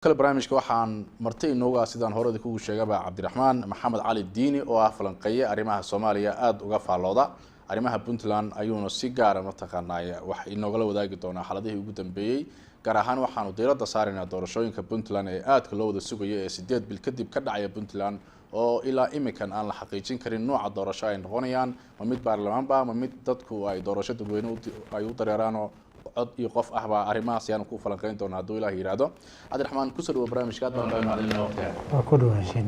Kale barnaamijka waxaan marti inoogu ah, sidaan horeda kugu sheegaba, Cabdiraxmaan Maxamed Cali Diini oo ah falanqeeye arrimaha Soomaaliya aada uga faallooda. Arrimaha Puntland ayuuna si gaara mataqaanaa wax inoogala wadaagi doonaa xaaladihii ugu dambeeyey. Gaar ahaan waxaanu diiradda saaraynaa doorashooyinka Puntland ee aadka loo wada sugayo ee 8 bil kadib ka dhacaya Puntland, oo ilaa iminkan aan la xaqiijin karin nooca doorasho ay noqonayaan, ma mid baarlamaanba ma mid dadku ay doorasho dadweyne ay u dareeraanoo cod iyo qof ahba. Arrimahaas ayaanu ku falanqeyn doonaa hadduu Ilaah yidhaahdo. Cabdiraxmaan, kusoo dhawo barnaamijka, aad baan kaa mahadcelinaa waqtiga. Waa ku dhawaansheen.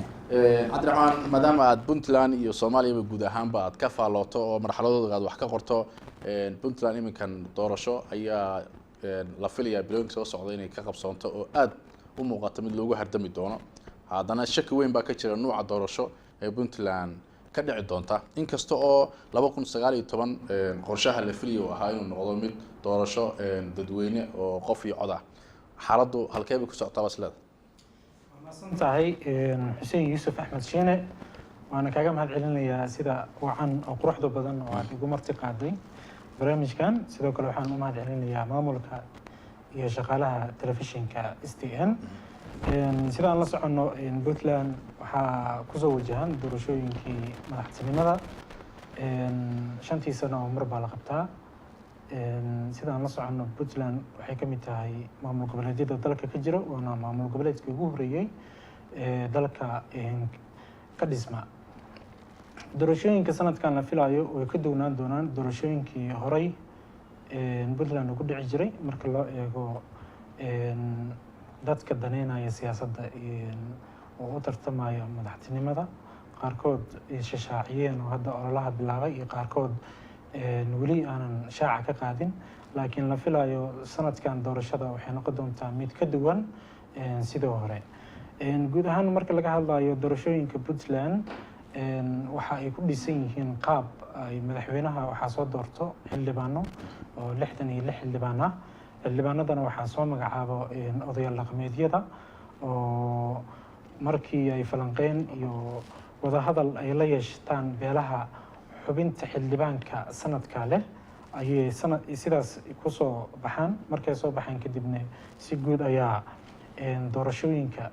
Cabdiraxmaan, maadaama aad Puntland iyo Soomaaliyaba guud ahaanba aad ka faallooto oo marxaladooda aad wax ka qorto, Puntland iminkan doorasho ayaa la filayaa bilooyinka soo socda inay ka qabsoonto oo aada u muuqato mid loogu hardami doono. Haddana shaki weyn baa ka jira nuuca doorasho ee Puntland ka dhici doonta, inkasta oo 2019 qorshaha la filaya uu ahaa inuu noqdo mid doorasho dadweyne oo qof iyo cod ah. Xaaladdu halkee bay ku socotaa bas leeda? Waa mahadsan tahay, Xuseen Yuusuf Axmed Shiine, waana kaaga mahad celinayaa sida wacan oo quruxda badan oo aad igu marti qaaday barnaamijkan. Sidoo kale waxaan u mahad celinayaa maamulka iyo shaqaalaha telefishinka STN. Sidaan la soconno, Puntland waxaa kusoo wajahan doorashooyinkii madaxtinimada. 5-tii sano oo mar baa la qabtaa. Sidaan la soconno, Puntland waxay ka mid tahay maamul goboleedyada dalka ka jira, waana maamul goboleedkii ugu horreeyey ee dalka ka dhisma. Doorashooyinka sanadkan la filayo way ka duwanaan doonaan doorashooyinkii horey Puntland uu ku dhici jiray marka loo eego dadka daneynaya siyaasadda oo u tartamaya madaxtinimada. Qaarkood shashaaciyeen oo hadda ololaha bilaabay iyo qaarkood weli aanan shaaca ka qaadin, laakiin la filayo sanadkan doorashada waxay noqon doontaa mid ka duwan sidii hore. Guud ahaan marka laga hadlayo doorashooyinka Puntland, waxa ay ku dhisan yihiin qaab ay madaxweynaha waxaa soo doorto xildhibaano oo 66 xildhibaan ah. Xildhibaanadana waxaa soo magacaabo odayaal dhaqameedyada oo markii ay falanqeyn iyo wadahadal ay la yeeshtaan beelaha xubinta xildhibaanka sanadka leh ayay sanad sidaas kusoo baxaan. Markay soo baxaan kadibna si guud ayaa doorashooyinka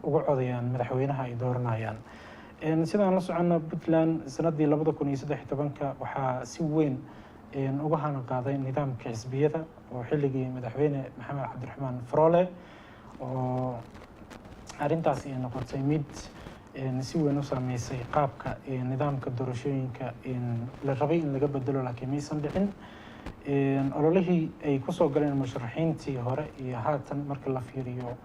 uga codayaan madaxweynaha ay dooranayaan. Sidaan la socono, Puntland sanadii 2013-ka waxaa si weyn uga hanan qaaday nidaamka xisbiyada oo xilligii madaxweyne Maxamed Cabdiraxmaan Faroole, oo arrintaasi ay noqotay mid si weyn u saameysay qaabka nidaamka doorashooyinka la rabay in laga bedelo, laakiin maysan dhicin. Ololihii ay kusoo galeen musharaxiintii hore iyo haatan marka la fiiriyo,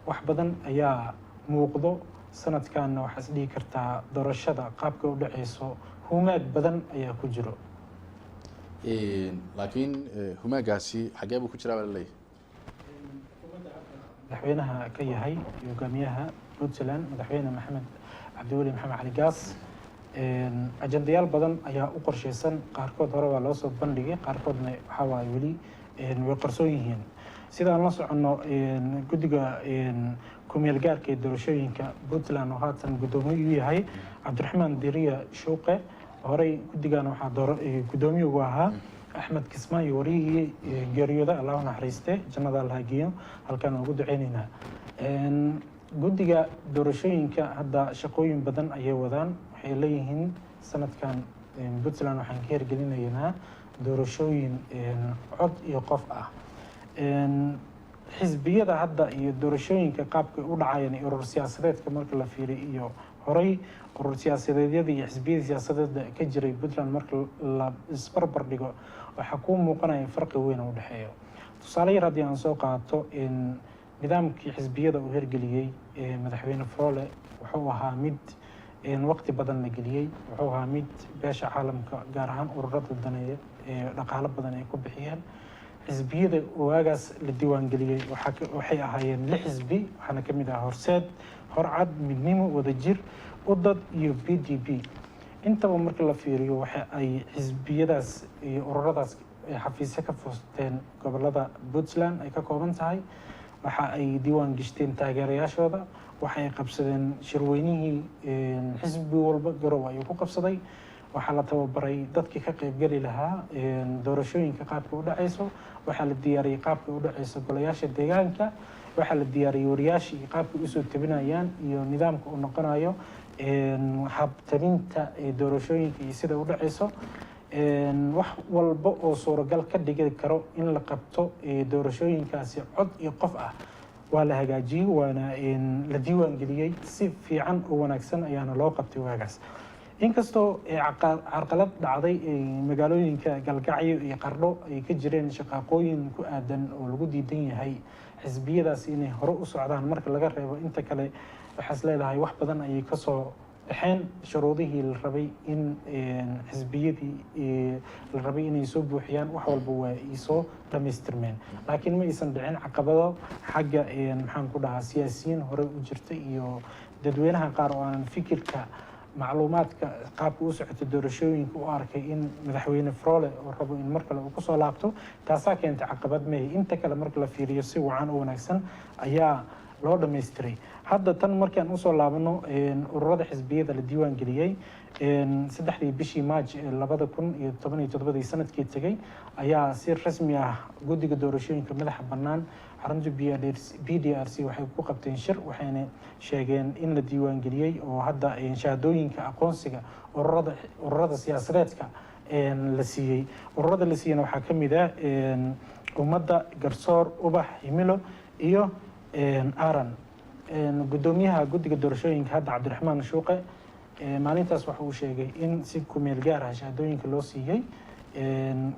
wax badan ayaa muuqdo. Sanadkanna waxaa is dhihi kartaa doorashada qaabka u dhaceyso humaag badan ayaa ku jiro. Laakiin humaagaasi xagee buu ku jiraa baa laleeyahay? Madaxweynaha ka yahay hogaamiyaha Puntland, madaxweyne Maxamed Cabdiweli Maxamed Cali Gaas, ajandayaal badan ayaa u qorsheysan. Qaarkood hore waa loo soo bandhigay, qaarkoodna waxaa waaye weli way qarsoon yihiin. Sidaan la soconno, guddiga kumeel gaarka ee doorashooyinka Puntland oo haatan guddoomiye u yahay Cabdiraxmaan Diriya Shuuqe, horey guddigan waxaa door guddoomiye ugu ahaa Axmed Kismaayo, wariyihii geeriyooda, Allahu naxariiste, jannada Allaha geeyo, halkaan ugu duceyneynaa. Guddiga doorashooyinka hadda shaqooyin badan ayay wadaan. Waxay leeyihiin sanadkan Puntland waxaan ka hirgelinaynaa doorashooyin cod iyo qof ah. Xisbiyada hadda iyo doorashooyinka qaabka u dhacayaan iyo urur siyaasadeedka marka la fiiriyo iyo horey urur siyaasadeedyada iyo xisbiyada siyaasadeeda ka jiray Puntland marka la isbarbar dhigo, waxaa kuu muuqanaya farqi weyn oo u dhexeeyo. Tusaale yar haddii aan soo qaato, nidaamkii xisbiyada uu hirgeliyey madaxweyne Faroole wuxuu ahaa mid waqti badan la geliyey, wuxuu ahaa mid beesha caalamka, gaar ahaan ururada daneeya ee dhaqaalo badan ay ku bixiyeen. Xisbiyada waagaas la diiwaangeliyey waxay ahaayeen lix xisbi, waxaana ka mid ah Horseed, Horcad, Midnimo, Wadajir, Udad iyo PDP. Intaba marka la fiiriyo, waxa ay xisbiyadaas iyo ururadaas ay xafiisyo ka furteen gobolada Puntland ay ka kooban tahay. Waxa ay diiwaan gishteen taageerayaashooda, waxa ay qabsadeen shirweynihii xisbi walba Garowe ayuu ku qabsaday. Waxaa la tababaray dadkii ka qaybgeli lahaa doorashooyinka qaabka u dhaceyso. Waxaa la diyaariyey qaabka u dhaceyso golayaasha deegaanka. Waxaa la diyaariyey wariyaashii iyo qaabkay usoo tabinayaan iyo nidaamka uu noqonayo habtabinta doorashooyinka iyo sida u dhaceyso. Wax walba oo suuragal ka dhigi karo in la qabto doorashooyinkaasi cod iyo qof ah waa la hagaajiyey, waana la diiwaan geliyey. Si fiican oo wanaagsan ayaana loo qabtay waagaas, inkastoo carqalad dhacday magaalooyinka Galkacyo iyo Qardho ay ka jireen shaqaaqooyin ku aadan oo lagu diidan yahay xisbiyadaasi inay hore u socdaan. Marka laga reebo inta kale, waxaas leedahay wax badan ayay kasoo baxeen shuruudihii la rabay in xisbiyadii la rabay inay soo buuxiyaan. Wax walba waa ay soo dhamaystirmeen, laakiin ma aysan dhicin caqabado xagga, maxaan ku dhahaa, siyaasiyiin hore u jirta iyo dadweynaha qaar oo aanan fikirka macluumaadka qaabka u socota doorashooyinka u arkay in madaxweyne Faroole oo rabo in mar kale uu kusoo laabto. Taasaa keentay caqabad meey. Inta kale marka la fiiriyo, si wacan oo wanaagsan ayaa loo dhammaystiray. Hadda tan markaan usoo laabano, ururada xisbiyada la diiwaan geliyey 3dii bishii Maaj 2017dii, sanadkii tegey, ayaa si rasmi ah guddiga doorashooyinka madaxa bannaan xarunta BDRC waxay ku qabteen shir, waxayna sheegeen in la diiwaan geliyey oo hadda shahaadooyinka aqoonsiga ururada siyaasadeedka la siiyey. Ururada la siiyeyna waxaa ka mid ah Ummadda, Garsoor, Ubax, Himilo iyo Aran. Guddoomiyaha guddiga doorashooyinka hadda, Cabdiraxmaan Shuuqe, maalintaas waxa uu sheegay in si kumeel gaar ah shahaadooyinka loo siiyey.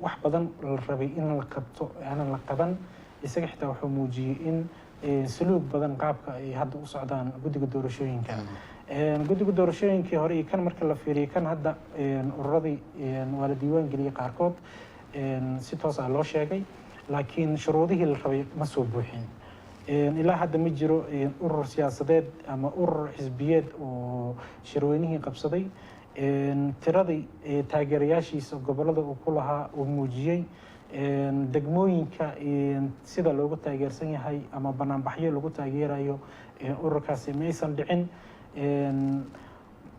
Wax badan la rabay in la qabto aanan la qaban. Isaga xitaa wuxuu muujiyey in saluug badan qaabka ay hadda u socdaan guddiga doorashooyinka. Guddiga doorashooyinkii hore iyo kan marka la fiiriyo, kan hadda ururadii waa la diiwaan geliyey qaarkood, si toos ah loo sheegay, laakiin shuruudihii la rabay ma soo buuxin. Ilaa hadda ma jiro urur siyaasadeed ama urur xisbiyeed oo shirweynihii qabsaday, tiradii taageerayaashiisa gobolada uu ku lahaa uu muujiyey, degmooyinka sida loogu taageersan yahay ama banaanbaxyo lagu taageerayo ururkaasi ma aysan dhicin.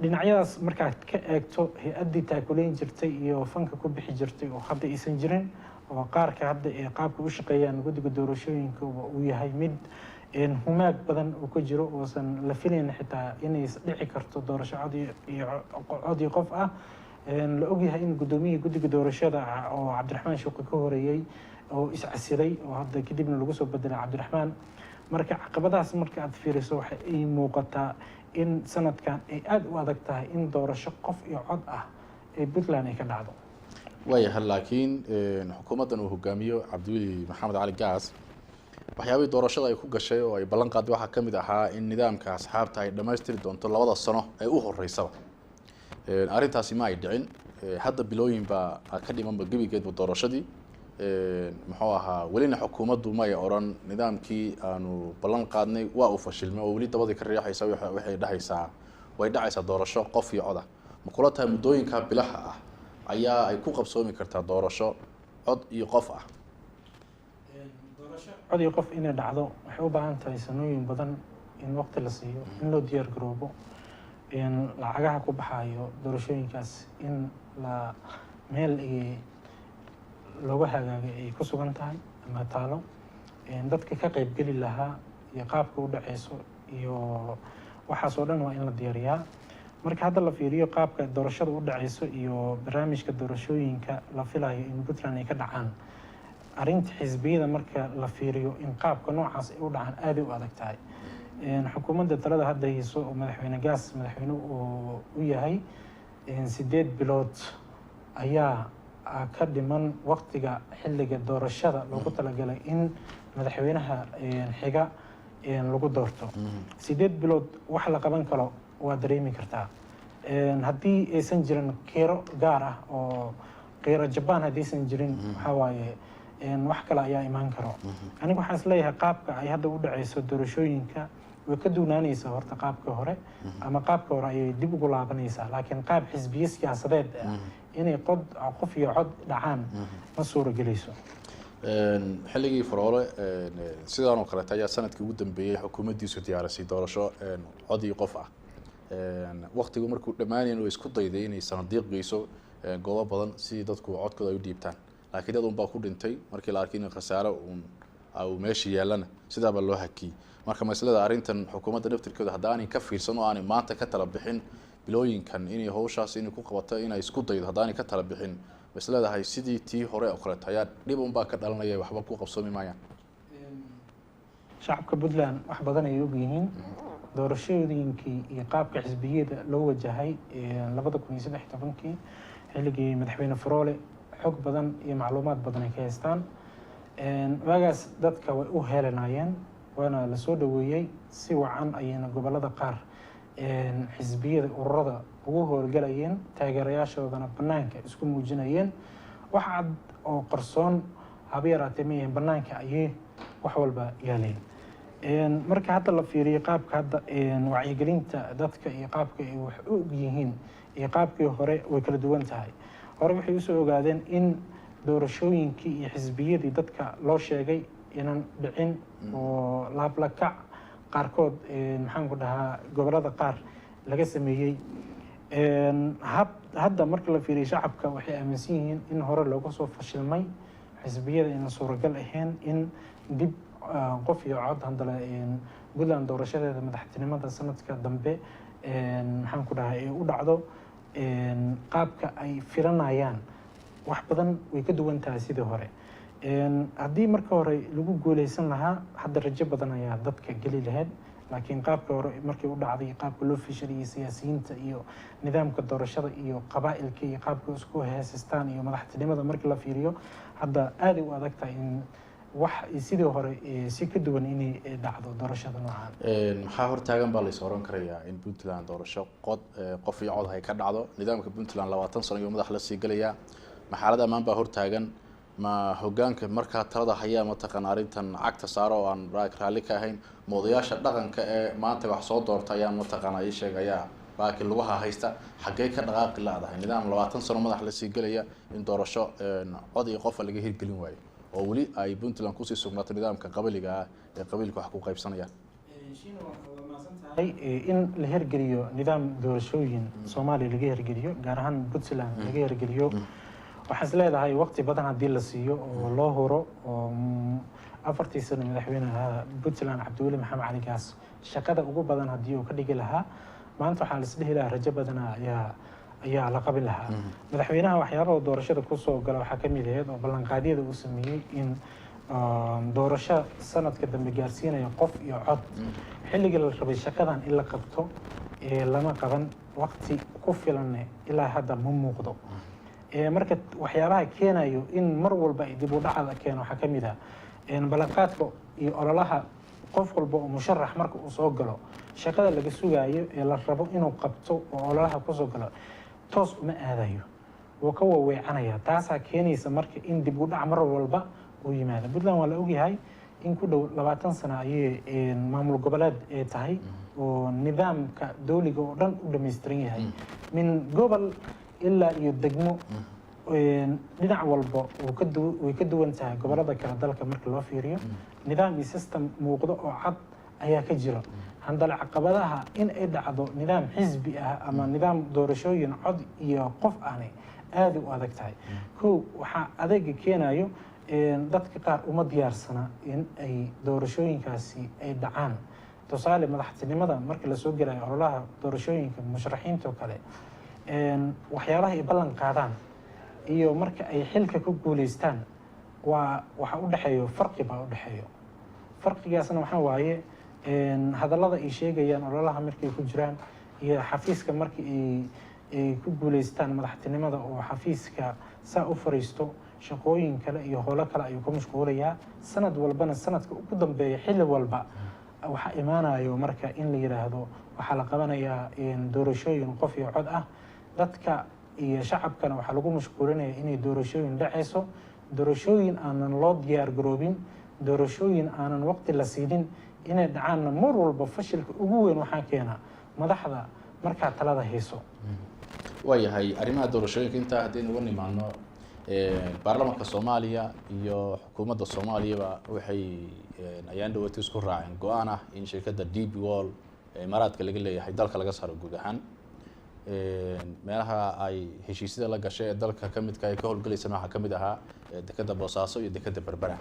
Dhinacyadaas markaad ka eegto, hay-addii taakuleyn jirtay iyo fanka ku bixi jirtay oo hadda aysan jirin, oo qaarka hadda ee qaabka u shaqeeyaan guddiga doorashooyinka uu yahay mid humaag badan uu ka jiro, oosan la filayn xitaa inay dhici karto doorasho cod iyo cod iyo qof ah. La ogyahay in guddoomiyihii guddiga doorashada oo Cabdiraxmaan Shuuqi ka horeeyey oo iscasilay, oo hadda kadibna lagu soo bedelay Cabdiraxmaan. Marka caqabadahaas marka aad fiiriso, waxa ay muuqataa in sanadkan ay aada u adag tahay in doorasho qof iyo cod ah ee Puntland ay ka dhacdo. Waayahay, laakiin xukuumaddan uu hogaamiyo Cabdiweli Maxamed Cali Gaas, waxyaabihii doorashada ay ku gashay oo ay ballan qaaday waxaa ka mid ahaa in nidaamka asxaabta ay dhammaystiri doonto 2da sano ee u horeysaba. Arrintaasi ma ay dhicin. Hadda bilooyin baa ka dhimanba gebigeedba doorashadii, muxuu ahaa, welina xukuumaddu may odhan nidaamkii aanu ballan qaadnay waa uu fashilmay, oo weli dabadii ka riixaysa. Waxay dhahaysaa way dhacaysaa doorasho qof iyo cod ah. Ma kula tahay muddooyinka bilaha ah ayaa ay ku qabsoomi kartaa doorasho cod iyo qof ah? Doorasho cod iyo qof inay dhacdo waxay u baahan tahay sanooyin badan in waqti la siiyo, in loo diyaar garoobo, in lacagaha ku baxayo doorashooyinkaas in la meel looga hagaagay ay ku sugan tahay ama taalo, dadka ka qaybgeli lahaa iyo qaabka u dhaceyso iyo waxaas oo dhan waa in la diyaariyaa. Marka hadda la fiiriyo qaabka doorashada u dhaceyso iyo barnaamijka doorashooyinka la filayo in Puntland ay ka dhacaan, arrinta xisbiyada marka la fiiriyo, in qaabka noocaas ay u dhacaan aaday u adag tahay. Xukuumadda talada hadda hayso oo madaxweyne Gaas madaxweyne uu u yahay, 8 bilood ayaa ka dhiman waqtiga xilliga doorashada loogu talagalay in madaxweynaha xiga lagu doorto. 8 bilood wax la qaban karo waa dareemi kartaa haddii aysan jirin qiiro gaar ah oo qiiro Jabaan haddaysan jirin, waxaa waaye wax kale ayaa imaan karo. Aniga waxaan isleeyahay qaabka ay hadda u dhaceyso doorashooyinka way ka duunaanaysaa horta qaabka hore, ama qaabka hore ayay dib ugu laabanaysaa, laakiin qaab xisbiye siyaasadeed ah inay qod qof iyo cod dhacaan ma suuragelayso. Xilligii Faroole sidaan oo kaleeta ayaa sanadkii ugu dambeeyey xukuumaddiisu diyaarisay doorasho cod iyo qof ah. Waqtigu markuu dhammaanayn way isku dayday inay sanadiiq geyso goobo badan si dadku codkooda ay u dhiibtaan, laakiin dad un baa ku dhintay markii la arkay in khasaare uun Uu meesha yaallana sidaabaa loo hakiyey. Marka maslada arrintan xukuumadda naftirkeedu haddaanay ka fiirsan oo aanay maanta ka tala bixin bilooyinkan inay hawshaas inay ku qabato, inay isku daydo, haddaanay ka tala bixin, masleedahay sidii tii hore oo kaleeto ayaa dhib unbaa ka dhalanaya, waxba ku qabsoomi maayaan? Shacabka Puntland wax badan ay ogyihiin doorashooyinkii iyo qaabka xisbiyada loo wajahay 2013-kii xilligii madaxweyne Faroole. Xog badan iyo macluumaad badan ay ka haystaan. Waagaas dadka way u helanayeen, waana lasoo dhaweeyey, si wacan ayayna gobolada qaar xisbiyada ururada ugu howlgalayeen, taageerayaashoodana banaanka isku muujinayeen. Wax cad oo qarsoon haba yaraatee ma yihiin, banaanka ayay wax walba yaaleen. Marka hadda la fiiriyo qaabka hadda wacyigelinta dadka iyo qaabka ay wax u og yihiin iyo qaabkii hore, way kala duwan tahay. Hore waxay usoo ogaadeen in doorashooyinkii iyo xisbiyadii dadka loo sheegay inaan dhicin oo laablakac qaarkood, maxaan ku dhahaa, gobolada qaar laga sameeyey. Hab hadda marka la fiiriyo, shacabka waxay aaminsan yihiin in hore looga soo fashilmay xisbiyada, inaan suuragal ahayn in dib qof iyo cod handale Puntland doorashadeeda madaxtinimada sanadka dambe, maxaan ku dhahay, ay u dhacdo qaabka ay filanayaan. Wax badan way ka duwan tahay sidii hore. Haddii marka hore lagu guuleysan lahaa, hadda rajo badan ayaa dadka geli lahayd, laakiin qaabka hore markii u dhacday, qaabka loo fashiliyey siyaasiyiinta iyo nidaamka doorashada iyo qabaa'ilka iyo qaabka isku heesistaan iyo madaxtinimada markii la fiiriyo, hadda aaday u adag tahay in wax sidii hore si ka duwan inay dhacdo doorashada noocan. Maxaa hortaagan baa lays oran karayaa in Puntland doorasho qod qof iyo cod ay ka dhacdo? Nidaamka Puntland 20 sano ayuu madax la sii gelayaa. Ma xaalad ammaan baa hortaagan? Ma hogaanka markaa talada hayaa mataqaan arrintan cagta saaro oo aan raalli ka ahayn? Ma odayaasha dhaqanka ee maanta wax soo doorta ayaa mataqaana ii sheeg ayaa baakiin lugaha haysta? Xaggee ka dhaqaaqi laadahay nidaam 20 sano madax lasii gelaya in doorasho cod iyo qofa laga hirgelin waayo oo weli ay Puntland kusii sugnaato nidaamka qabiliga ah ee qabiilka wax ku qaybsanayaan? In la hirgeliyo nidaam doorashooyin Soomaaliya laga hirgeliyo, gaar ahaan Puntland laga hirgeliyo, waxaan is leedahay waqti badan haddii la siiyo oo loo huro oo 4-tii sano madaxweynaha Puntland Cabdiweli Maxamed Cali Gaas shaqada ugu badan haddii uu ka dhigi lahaa, maanta waxaa la isdhihi lahaa rajo badana ayaa la qabin lahaa. Madaxweynaha waxyaabaha doorashada kusoo gala waxaa ka mid ahayd oo ballanqaadyada uu sameeyey in doorasho sanadka dambe gaarsiinaya qof iyo cod. Xilligii la rabay shaqadan in la qabto lama qaban, waqti ku filanne ilaa hadda ma muuqdo. Marka waxyaabaha keenayo in mar walba ay dib u dhacda keeno waxaa ka mid ah ballanqaadka iyo ololaha qof walba oo musharax marka uu soo galo, shaqada laga sugaayo ee la rabo inuu qabto oo ololaha kusoo galo toos uma aadayo, wuu ka waweecanaya. Taasaa keenaysa marka in dib u dhac mar walba uu yimaado. Puntland waa la ogyahay in ku dhow 20 sano ayay maamul goboleed ee tahay oo nidaamka dowliga oo dhan u dhammaystiran yahay, min gobol ilaa iyo degmo, dhinac walba way ka duwan tahay gobolada kale dalka marka loo fiiriyo. Nidaam iyo system muuqdo oo cad ayaa ka jira. Handale caqabadaha in ay dhacdo nidaam xisbi ah ama nidaam doorashooyin cod iyo qof ahni aada u adag tahay. Kow, waxaa adeega keenayo dadka qaar uma diyaarsana in ay doorashooyinkaasi ay dhacaan. Tusaale, madaxtinimada marka lasoo gelayo ololaha doorashooyinka, musharaxiinta oo kale, waxyaabaha ay ballan qaadaan iyo marka ay xilka ku guuleystaan waa waxa u dhexeeyo farqi baa u dhexeeyo. Farqigaasna waxaa waaye hadallada ay sheegayaan ololaha markay ku jiraan iyo xafiiska markii ay ku guuleystaan madaxtinimada oo xafiiska saa u fariisto, shaqooyin kale iyo howlo kale ayuu ku mashquulayaa. Sanad walbana sanadka ugu dambeeya xilli walba waxaa imaanayo marka in la yidhaahdo waxaa la qabanayaa doorashooyin qof iyo cod ah. Dadka iyo shacabkana waxaa lagu mashquulinaya inay doorashooyin dhacayso, doorashooyin aanan loo diyaar garoobin, doorashooyin aanan waqti la siinin inay dhacaanna. Mar walba fashilka ugu weyn waxaa keena madaxda markaa talada hayso. Waayahay, arrimaha doorashooyinka intaa haddaynu uga nimaano, baarlamaanka Soomaaliya iyo xukuumadda Soomaaliyaba waxay ayaan dhawatay isku raaceen go-aan ah in shirkadda DP World ee Imaaraadka laga leeyahay dalka laga saaro guud ahaan. Meelaha ay heshiisyada la gashay ee dalka ka midka ay ka howlgalaysana waxaa ka mid ahaa dekadda Boosaaso iyo dekadda Berbera.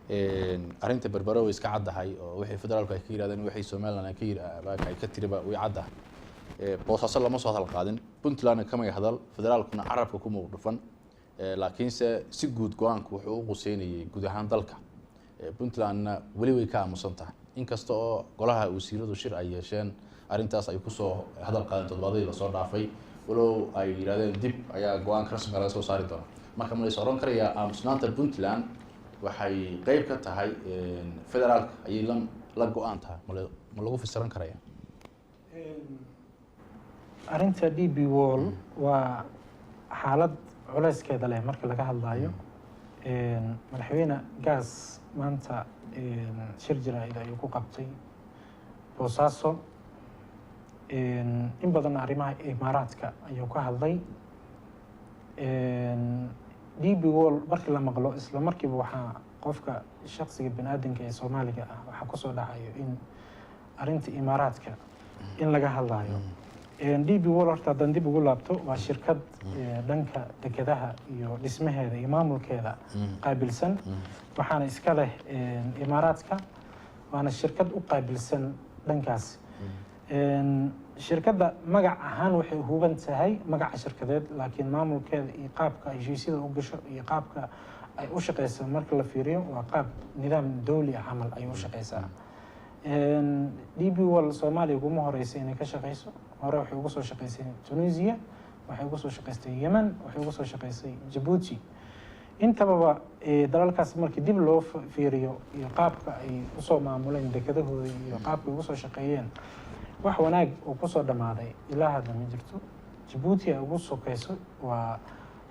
Arrinta Berbero way iska caddahay, oo wixii federaalku ay ka yirahdeen, wixii Somaliland ay ka yir ay ka tiriba way caddahay. Boosaaso lama soo hadal qaadin, Puntlandna kamay hadal, federaalkuna carabka kuma dhufan, laakiinse si guud go-aanku wuxuu u quseynayay guud ahaan dalka. Puntlandna weli way ka aamusan tahay, inkasta oo golaha wasiiradu shir ay yeesheen arrintaas ay kusoo hadal qaadeen toddobaadadii lasoo dhaafay, walow ay yidhahdeen dib ayaa go-aanka rasmiga laga soo saari doona. Marka ma lays oran karayaa aamusnaanta Puntland waxay qeyb ka tahay federaalka ayay la go-aan tahay? Ma lagu fasiran karaya? Arrinta DP World waa xaalad culeyskeeda leh marka laga hadlayo. Madaxweyne Gaas maanta shir jaraa'id ayuu ku qabtay Boosaaso. In badan arrimaha Imaaraadka ayuu ka hadlay. DP World markii la maqlo, isla markiiba waxaa qofka shaksiga bani aadamka ee Soomaaliga ah waxaa kusoo dhacayo in arrinta Imaaraadka in laga hadlayo. DP World horta haddaan dib ugu laabto, waa shirkad dhanka dekedaha iyo dhismaheeda iyo maamulkeeda qaabilsan, waxaana iska leh Imaaraadka, waana shirkad u qaabilsan dhankaas. Shirkadda magac ahaan waxay huban tahay magaca shirkadeed, laakiin maamulkeeda iyo qaabka ay heshiisyada u gasho iyo qaabka ay u shaqeyso marka la fiiriyo, waa qaab nidaam dowli ah camal ayay u shaqeysaa. DP World Soomaaliya uguma horeysa inay ka shaqeyso. Hore waxay uga soo shaqeysay Tunisia, waxay uga soo shaqeystay Yemen, waxay uga soo shaqeysay Jabuuti. Intababa dalalkaas markii dib loo fiiriyo iyo qaabka ay usoo maamuleen dekedahooda iyo qaabka ay uga soo shaqeeyeen, wax wanaag oo kusoo dhammaaday ilaa hadda ma jirto. Jabuuti ay ugu sokeyso, waa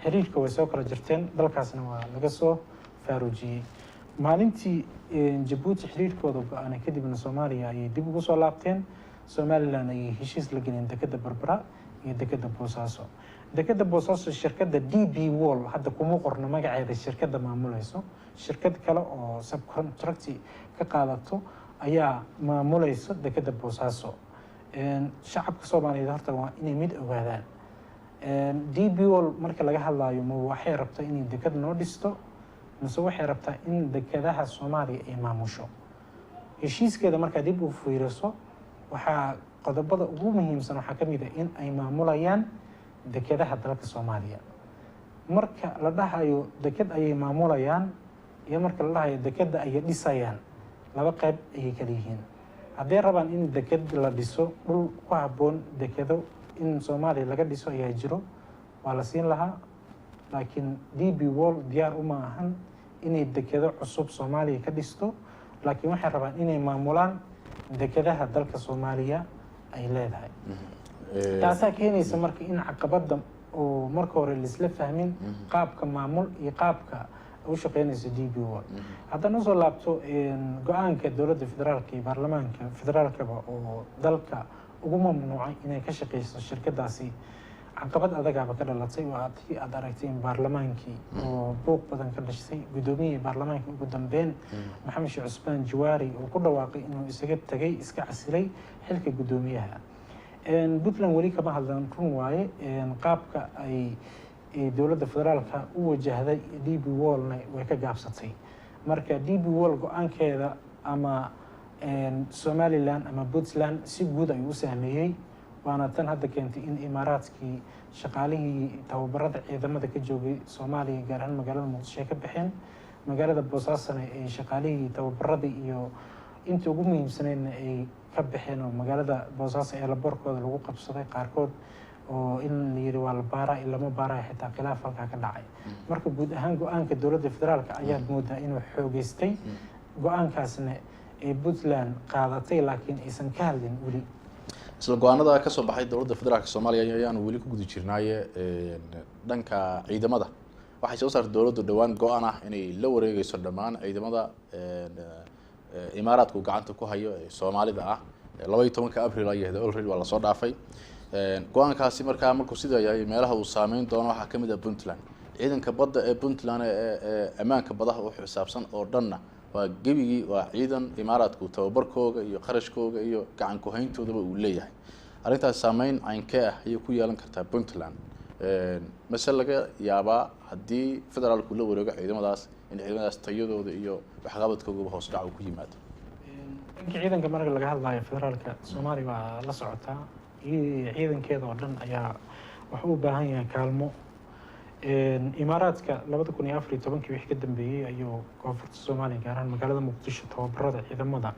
xiriirka way soo kala jirteen, dalkaasna waa laga soo faaruujiyey maalintii Jabuuti xiriirkooda go-aanay. Kadibna Soomaaliya ayay dib ugu soo laabteen, Somaliland ayay heshiis la geleen dekeda Berbera iyo dekeda Boosaaso. Dekeda Boosaaso shirkadda DP World hadda kuma qorno magaceeda shirkadda maamuleyso, shirkad kale oo subcontract ka qaadato ayaa maamuleyso dekeda Boosaaso. Shacabka Soomaaliyeed horta waa inay mid ogaadaan: DP World marka laga hadlayo, ma waxay rabtaa inay deked noo dhisto mise waxay rabtaa in dekedaha Soomaaliya ay maamusho? Heshiiskeeda markaa dib u fiiriso, waxaa qodobada ugu muhiimsan waxaa ka mid ah in ay maamulayaan dekedaha dalka Soomaaliya. Marka la dhahayo deked ayay maamulayaan iyo marka la dhahayo dekeda ayay dhisayaan, laba qayb ayay kala yihiin. Hadday rabaan in deked la dhiso, dhul ku habboon dekedo in Soomaaliya laga dhiso ayaa jiro, waa la siin lahaa. Laakiin DP World diyaar uma ahan inay dekedo cusub Soomaaliya ka dhisto, laakiin waxay rabaan inay maamulaan dekedaha dalka Soomaaliya ay leedahay. Taasaa keenaysa marka in caqabadda oo marka hore laisla fahmin qaabka maamul iyo qaabka u shaqeynayso DP World. Haddana usoo laabto go-aanka dowladda federaalka iyo baarlamaanka federaalkaba oo dalka ugu mamnuucay inay ka shaqeyso shirkadaasi, caqabad adagaaba ka dhalatay. Waa tii aad aragtay in baarlamaankii oo buuq badan ka dhashay, guddoomiyihii baarlamaanka ugu dambeyn Maxamed Sheekh Cusmaan Jawaari uu ku dhawaaqay inuu isaga tagay, iska casilay xilka guddoomiyaha. Puntland weli kama hadlan, run waaye. Qaabka ay dowladda federaalka u wajahday DP Worldna way ka gaabsatay. Marka DP World go-aankeeda ama Somaliland ama Puntland si guud ayuu u saameeyey, waana tan hadda keentay in Imaaraadkii shaqaalihii tababarada ciidamada ka joogay Soomaaliya, gaar ahaan magaalada Muqdisho, ay ka baxeen, magaalada Boosaasana ay shaqaalihii tababaradii iyo intii ugu muhiimsaneydna ay ka baxeen, oo magaalada Boosaaso ee laboorkooda lagu qabsaday qaarkood, oo in la yiri waa la baaraa in lama baaraya, xitaa khilaaf halkaa ka dhacay. Marka guud ahaan go-aanka dowladda federaalka ayaad moodaa inuu xoogeystay, go-aankaasna ee Puntland qaadatay, laakiin aysan ka hadlin weli. Isla go-aanada ka soo baxay dowladda federaalka Soomaaliya ayaanu weli ku guda jirnaaye, dhanka ciidamada waxay soo saartay dowladdu dhowaan go-aan ah inay la wareegeyso dhammaan ciidamada Imaaraadku gacanta ku hayo ee Soomaalida ah 12-ka Abril ay ahayd. Already waa lasoo dhaafay go-aankaasi. Markaa markuu sidaa yahay, meelaha uu saameyn doono waxaa kamid ah Puntland. Ciidanka badda ee Puntland ee ammaanka badaha u xisaabsan oo dhanna waa gebigii waa ciidan Imaaraadku tababarkooga iyo qarashkooga iyo gacan ku-hayntoodaba uu leeyahay. Arrintaas saameyn caynkee ah ayay ku yeelan kartaa Puntland? Mase laga yaabaa haddii federaalku la wareego ciidamadaas in ciidamadaas tayadooda iyo waxqabadkoogaba hoos dhac uu ku yimaado. Dhanka ciidanka marka laga hadlayo, federaalka Soomaaliya waa la socotaa iyo ciidankeeda oo dhan ayaa wuxuu u baahan yahay kaalmo. Imaaraadka 2014-kii wixii ka dambeeyey ayuu koonfurta Soomaaliya, gaar ahaan magaalada Muqdisho, tababarada ciidamada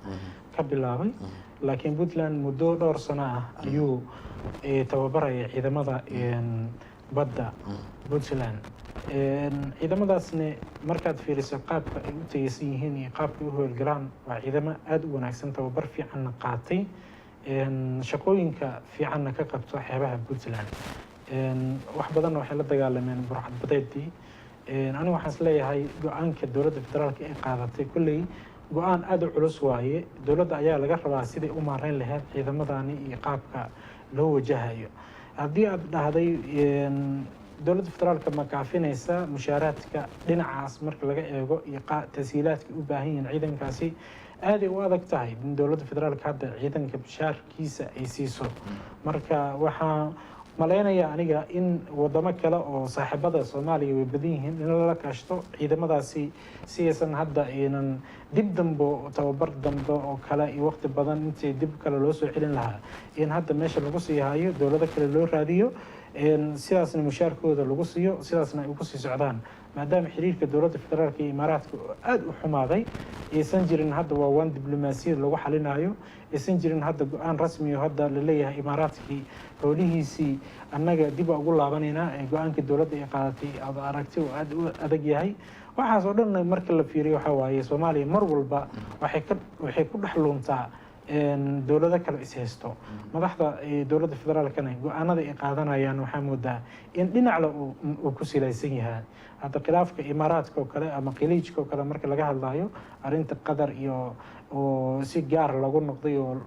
ka bilaabay, laakiin Puntland muddo dhowr sano ah ayuu tababaraya ciidamada badda Puntland. Ciidamadaasna markaad fiiriso qaabka ay u tayeysan yihiin iyo qaabka ay u howlgalaan, waa ciidamo aada u wanaagsan, tababar fiicanna qaatay, shaqooyinka fiicanna ka qabto xeebaha Puntland. Wax badanna waxay la dagaalameen burcadbadeedii. Anigu waxaan is leeyahay go-aanka dowladda federaalka ay qaadatay kulley go-aan aada u culus waaye. Dowladda ayaa laga rabaa siday u maareyn lahayd ciidamadani iyo qaabka loo wajahayo. Haddii aad dhahday dowladda federaalka ma kaafinaysa mushaaraadka, dhinacaas marka laga eego iyo tashiilaadka u baahan yihiin ciidankaasi, aaday u adag tahay in dowladda federaalka hadda ciidanka mushaarkiisa ay siiso. Marka waxaa malaynaya aniga in wadamo kale oo saaxiibada Soomaaliya way badan yihiin in lala kaashto ciidamadaasi, si aysan hadda aynan dib dambo tababar dambe oo kale iyo waqti badan intii dib kale loo soo celin lahaa, in hadda meesha lagu sii hayo, dowlado kale loo raadiyo, sidaasna mushaarkooda lagu siiyo, sidaasna ay ugu sii socdaan, maadaama xiriirka dowladda federaalka iyo Imaaraadka oo aada u xumaaday aysan jirin hadda waa waan diblomaasiyad lagu xalinayo, aysan jirin hadda go-aan rasmi oo hadda laleeyahay Imaaraadkii howlihiisii annaga dib waa ugu laabanaynaa ee go-aanka dowladda ay qaadatay aad aragti oo aada u adag yahay. Waxaas oo dhan marka la fiiriyo, waxaa waaye Soomaaliya mar walba waxay ku dhex luuntaa dowlado kale is haysto. Madaxda dowladda federaalkana go-aanada ay qaadanayaan waxaa moodaa in dhinacle uu ku silaysan yahay. Hadda khilaafka Imaaraadka oo kale ama Khaliijka oo kale marka laga hadlayo, arrinta Qatar iyo oo si gaar lagu noqday oo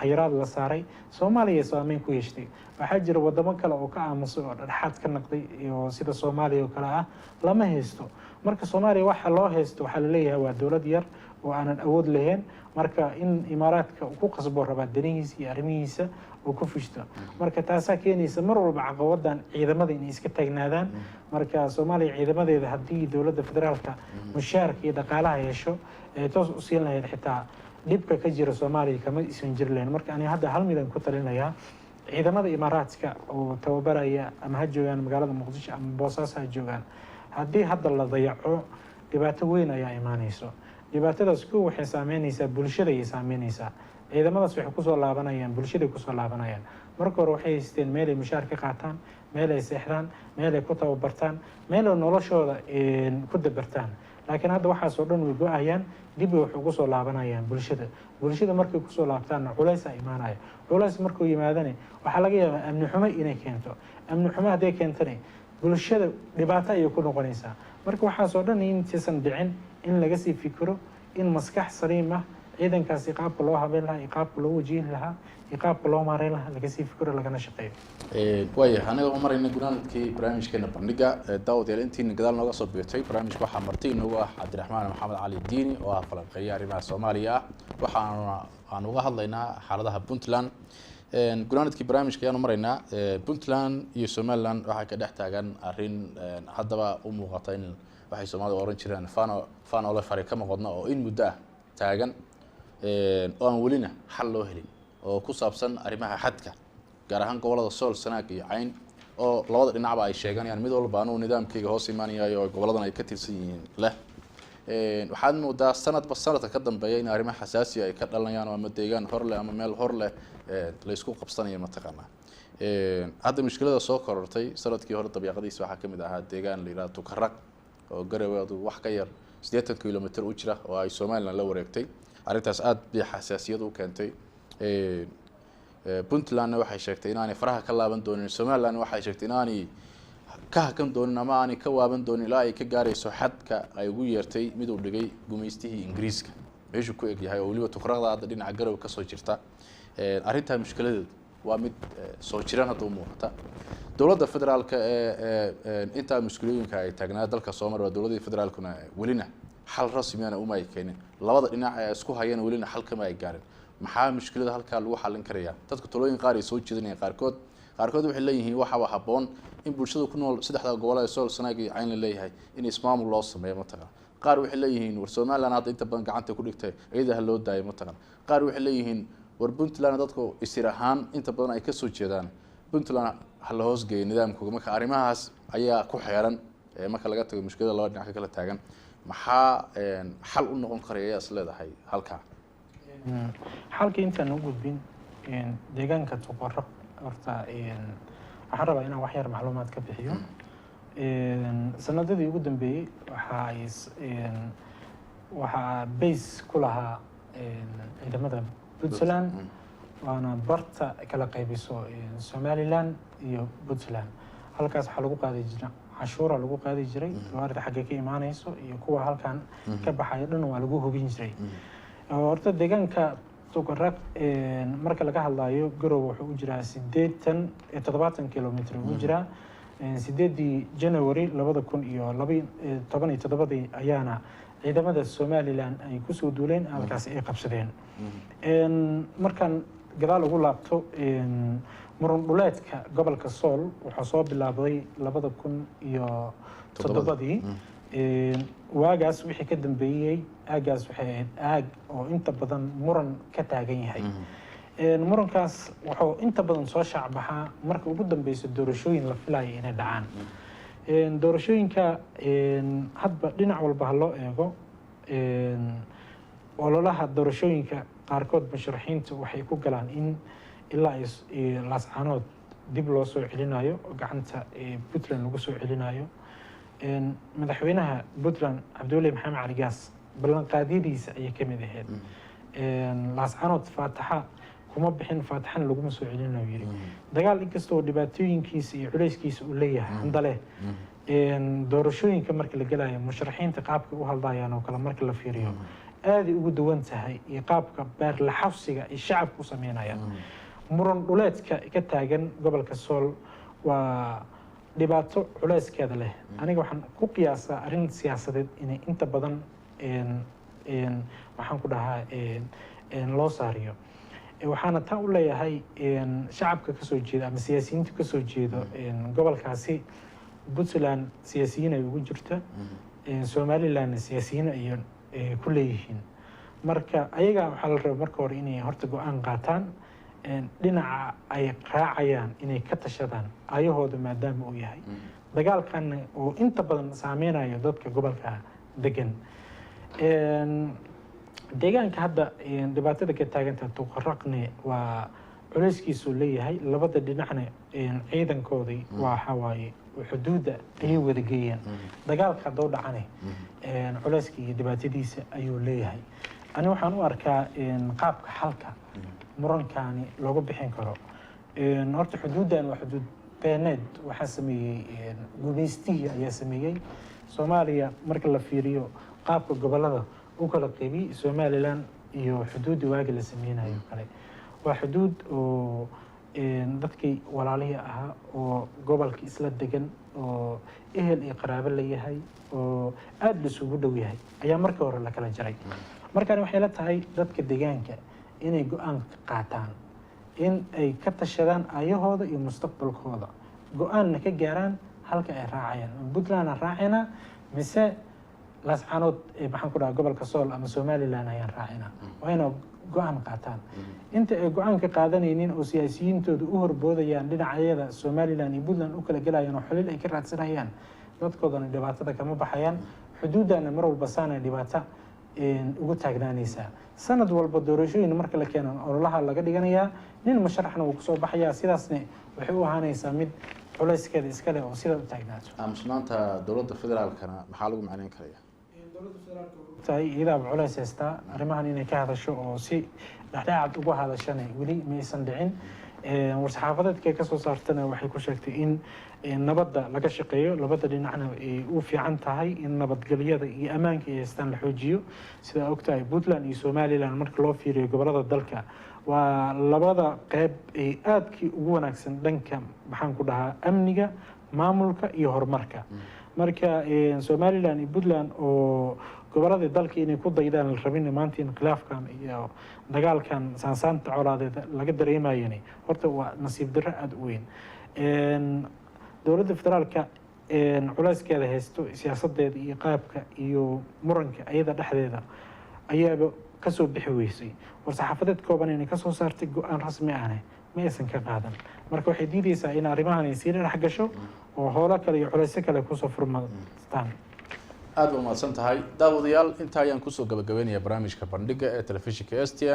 xayiraad la saaray, Soomaaliya saameyn ku yeeshtay. Waxaa jira wadamo kale oo ka aamusay oo dhexdhexaad ka noqday iyo sida Soomaaliya oo kale ah lama haysto. Marka Soomaaliya waxa loo haysto waxaa laleeyahay waa dowlad yar oo aanan awood lahayn. Marka in Imaaraadka uu ku qasbo rabaa danihiisa iyo arrimihiisa uu ku fushto. Marka taasaa keenaysa mar walba caqabadan ciidamada inay iska taagnaadaan. Marka Soomaaliya ciidamadeeda haddii dowladda federaalka mushaarka iyo dhaqaalaha hesho ee toos u siin lahayd, xitaa dhibka ka jira Soomaaliya kama isan jiri lahayn. Marka aniga hadda hal midaan ku talinayaa: ciidamada Imaaraadka oo tababaraya, ama ha joogaan magaalada Muqdisho ama Boosaaso ha joogaan, haddii hadda la dayaco dhibaato weyn ayaa imaanayso. Dhibaatadaas kow waxay saameynaysaa bulshada ayay saameynaysaa. Ciidamadaas waxay kusoo laabanayaan bulshaday kusoo laabanayaan. Marka hore waxay haysteen meel ay mushaar ka qaataan, meel ay seexdaan, meel ay ku tababartaan, meel ay noloshooda ku dabartaan, laakiin hadda waxaasoo dhan way go-ayaan, dib bay wax ugu soo laabanayaan bulshada. Bulshada markay kusoo laabtaanna culays aa imaanaya. Culays markuu yimaadana waxaa laga yaabaa amni xumo inay keento. Amni xumo hadday keentana bulshada dhibaato ayay ku noqonaysaa. Marka waxaasoo dhan intaysan dhicin in laga sii fikiro, in maskax saliim ah ciidankaasi qaabka loo habeyn lahaa iyo qaabka loo wajihi lahaa iyo qaabka loo maareyn lahaa laga sii fikiro, lagana shaqeeyo. Waayahay, anaga oo marayna gunaanadkii barnaamijkeena bandhiga, daawadayaal, intiina gadaal nooga soo biirtay barnaamijka, waxaa marti inoogu ah Cabdiraxmaan Maxamed Cali Diini oo ah falanqeeye arrimaha Soomaaliya ah. Waxaana aan uga hadlaynaa xaaladaha Puntland. Gunaanadkii barnaamijka ayaanu maraynaa. Puntland iyo Somaliland waxaa ka dhex taagan arrin haddaba u muuqata in waxay Soomaalida oran jireen fano fanole fari kama qodna, oo in muddo ah taagan oo aan welina xal loo helin, oo ku saabsan arrimaha xadka, gaar ahaan gobolada Sool, Sanaag iyo Cayn, oo labada dhinacba ay sheeganayaan mid walba anuu nidaamkayga hoos imaanayayo oo goboladan ay ka tirsan yihiin leh. Waxaad moodaa sanadba sanadka ka dambeeya in arrimo xasaasiya ay ka dhalanayaan, oo ama deegaan hor leh ama meel hor leh la isku qabsanayo mataqaanaa. Hadda mushkilada soo korortay sanadkii hore dabiiqadiisa waxaa kamid ahaa deegaan la yidhahdo Tukaraq oo Garowe adu wax ka yar 80 kilomitr u jira oo ay Somaliland la wareegtay. Arrintaas aad bay xasaasiyad u keentay. Puntlandna waxay sheegtay inaanay faraha ka laaban doonin, Somalilandna waxay sheegtay inaanay ka hakan doonin ama aanay ka waaban doonin ilaa ay ka gaarayso xadka ay ugu yeertay mid uu dhigay gumaystihii Ingiriiska meeshuu ku eg yahay, oo weliba Tukraqda hadda dhinaca Garowe kasoo jirta. Arrintaa mushkiladeedu waa mid soo jiran hadda u muuqata. Dowladda federaalka ee intaa mushkilooyinka ay taagnaa dalka soo mara, dowladii federaalkuna welina xal rasmiyana uma ay keenin, labada dhinac ee isku hayana welina xal kama ay gaarin. Maxaa mushkilada halkaa lagu xallin karayaa? Dadka talooyin qaar ay soo jeedinayaan, qaarkood waxay leeyihiin waxaaba habboon in bulshada ku nool saddexda gobol ee Sool, Sanaag iyo Cayn la leeyahay in ismaamul loo sameeyo mataqana. Qaar waxay leeyihiin war Somaliland hadda inta badan gacanta ku dhigtay, iyada ha loo daayo mataqan. Qaar waxay leeyihiin war Puntland dadku isir ahaan inta badan ay kasoo jeedaan, Puntland ha la hoosgeeyo nidaamkooga. Marka arrimahaas ayaa ku xeeran. Marka laga tago mushkilada laba dhinac ka kala taagan, maxaa xal u noqon karaya ayaa is leedahay halkaa? Xalka intaan u gudbin, deegaanka Tuqaraq horta waxaan rabaa inaan wax yar macluumaad ka bixiyo. Sanadadii ugu dambeeyey waxa ay waxaa base ku lahaa ciidamada Puntland, waana barta kala qaybiso Somaliland iyo Puntland. Halkaas waxaa lagu qaadi jiray cashuura, lagu qaadi jiray gawaarida xagga ka imaanayso iyo kuwa halkan ka baxayo dhan waa lagu hubin jiray. Horta deegaanka Tukaraq marka laga hadlayo, Garowe wuxuu u jiraa 80, 70 kilomitr ugu jiraa. 8-dii January 2017-dii ayaana ciidamada Somaliland ay kusoo duuleen halkaas, ay qabsadeen. Markaan gadaal ugu laabto, muran dhuleedka gobolka Sool wuxuu soo bilaabday 2007-dii. Waagaas wixii ka dambeeyey aagaas waxay ahayd aag oo inta badan muran ka taagan yahay. Murankaas wuxuu inta badan soo shaacbaxaa marka ugu dambeyso doorashooyin la filayo inay dhacaan. Doorashooyinka hadba dhinac walba ha loo eego. Ololaha doorashooyinka qaarkood musharaxiinta waxay ku galaan in ilaa ay Laascaanood dib loo soo celinayo oo gacanta Puntland lagu soo celinayo. Madaxweynaha Puntland Cabdiweli Maxamed Cali Gaas ballanqaadyadiisa ayay ka mid ahayd. Laascaanood faataxa kuma bixin, faataxana laguma soo celinayo yiri. Dagaal inkastoo dhibaatooyinkiisa iyo culeyskiisa uu leeyahay, handale doorashooyinka marka la gelayo musharaxiinta qaabka u hadlayaan oo kale marka la fiiriyo, aaday ugu duwan tahay iyo qaabka beerlaxawsiga ay shacabka u sameynayaan. Muran dhuleedka ka taagan gobolka Sool waa dhibaato culeyskeeda leh. Aniga waxaan ku qiyaasaa arrin siyaasadeed inay inta badan, waxaan ku dhahaa, loo saariyo. Waxaana taa u leeyahay shacabka kasoo jeeda ama siyaasiyiinta kasoo jeedo gobolkaasi, Puntland siyaasiyiin ay ugu jirta, Somalilandna siyaasiyiin ay ku leeyihiin. Marka ayaga waxaa la rabaa marka hore inay horta go-aan qaataan, dhinaca ay raacayaan inay ka tashadaan ayahooda, maadaama uu yahay dagaalkan oo inta badan saameynayo dadka gobolka degan. Deegaanka hadda dhibaatada ka taaganta Tuqaraqne waa culeyskiisuu leeyahay. Labada dhinacna ciidankoodii waxa waaye xuduudda ayay wada geeyeen. Dagaalka hadduu dhacane culeyska iyo dhibaatadiisa ayuu leeyahay. Ani waxaan u arkaa qaabka xalka murankaani looga bixin karo, horta xuduuddan waa xuduud beeneed. Waxaa sameeyey gumaystihii ayaa sameeyey. Soomaaliya marka la fiiriyo qaabka gobolada u kala qaybiyey, Somaliland iyo xuduudda waagi la sameynayo kale waa xuduud oo dadkii walaalihii ahaa oo gobolka isla degan oo ehel iyo qaraabo la yahay oo aada laisugu dhow yahay ayaa markii hore la kala jaray. Markaan waxay la tahay dadka deegaanka inay go-aan qaataan, in ay ka tashadaan ayahooda iyo mustaqbalkooda, go-aanna ka gaaraan halka ay raacayaan: Puntland aan raacaynaa mise Laascaanood, maxaan ku dhaha, gobolka Sool ama Somaliland ayaan raacaynaa? Waa inay go-aan qaataan. Inta ay go-aan ka qaadanaynin oo siyaasiyiintooda u horboodayaan dhinacyada Somaliland iyo Puntland u kala gelayaan oo xulil ay ka raadsanayaan, dadkoodana dhibaatada kama baxayaan. Xuduuddana mar walba saana dhibaato ugu taagnaanaysaa. Sanad walba doorashooyin marka la keeno ololaha laga dhiganayaa, nin musharaxna wuu kusoo baxayaa. Sidaasna waxay u ahaanaysaa mid culayskeeda iska leh oo sidaa u taagnaato. Aamusnaanta dowladda federaalkana maxaa lagu macneyn karaya? Tahay iyadaaba culays haystaa arrimahan inay ka hadasho oo si dhexdhexaad uga hadashana weli ma aysan dhicin. War-saxaafadeedkay kasoo saartana waxay ku sheegtay in nabadda laga shaqeeyo, labada dhinacna ay u fiican tahay in nabadgelyada iyo ammaanka ay haystaan la xoojiyo. Sidaa ogtahay, Puntland iyo Somaliland marka loo fiiriyo gobolada dalka waa labada qeyb ay aadkii ugu wanaagsan dhanka, maxaan ku dhahaa, amniga, maamulka iyo horumarka. Marka Somaliland iyo Puntland oo goboladii dalka inay ku daydaan la rabin, maanta in khilaafkan iyo dagaalkan saansaanta colaadeed laga dareemayani horta waa nasiib darro aada u weyn. Dowladda federaalka Culayskeeda haysto siyaasadeeda iyo qaabka iyo muranka ayada dhexdeeda ayaaba kasoo bixi weysay. War-saxaafadeed kooban inay kasoo saartay, go-aan rasmi ahne ma aysan ka qaadan. Marka waxay diideysaa in arrimahan ay sii dhex gasho oo howlo kale iyo culaysyo kale kusoo furmataan. Aad ba umahadsan tahay. Daawadayaal, intaa ayaan kusoo gabagabeynaya barnaamijka Bandhiga ee telefishinka STN.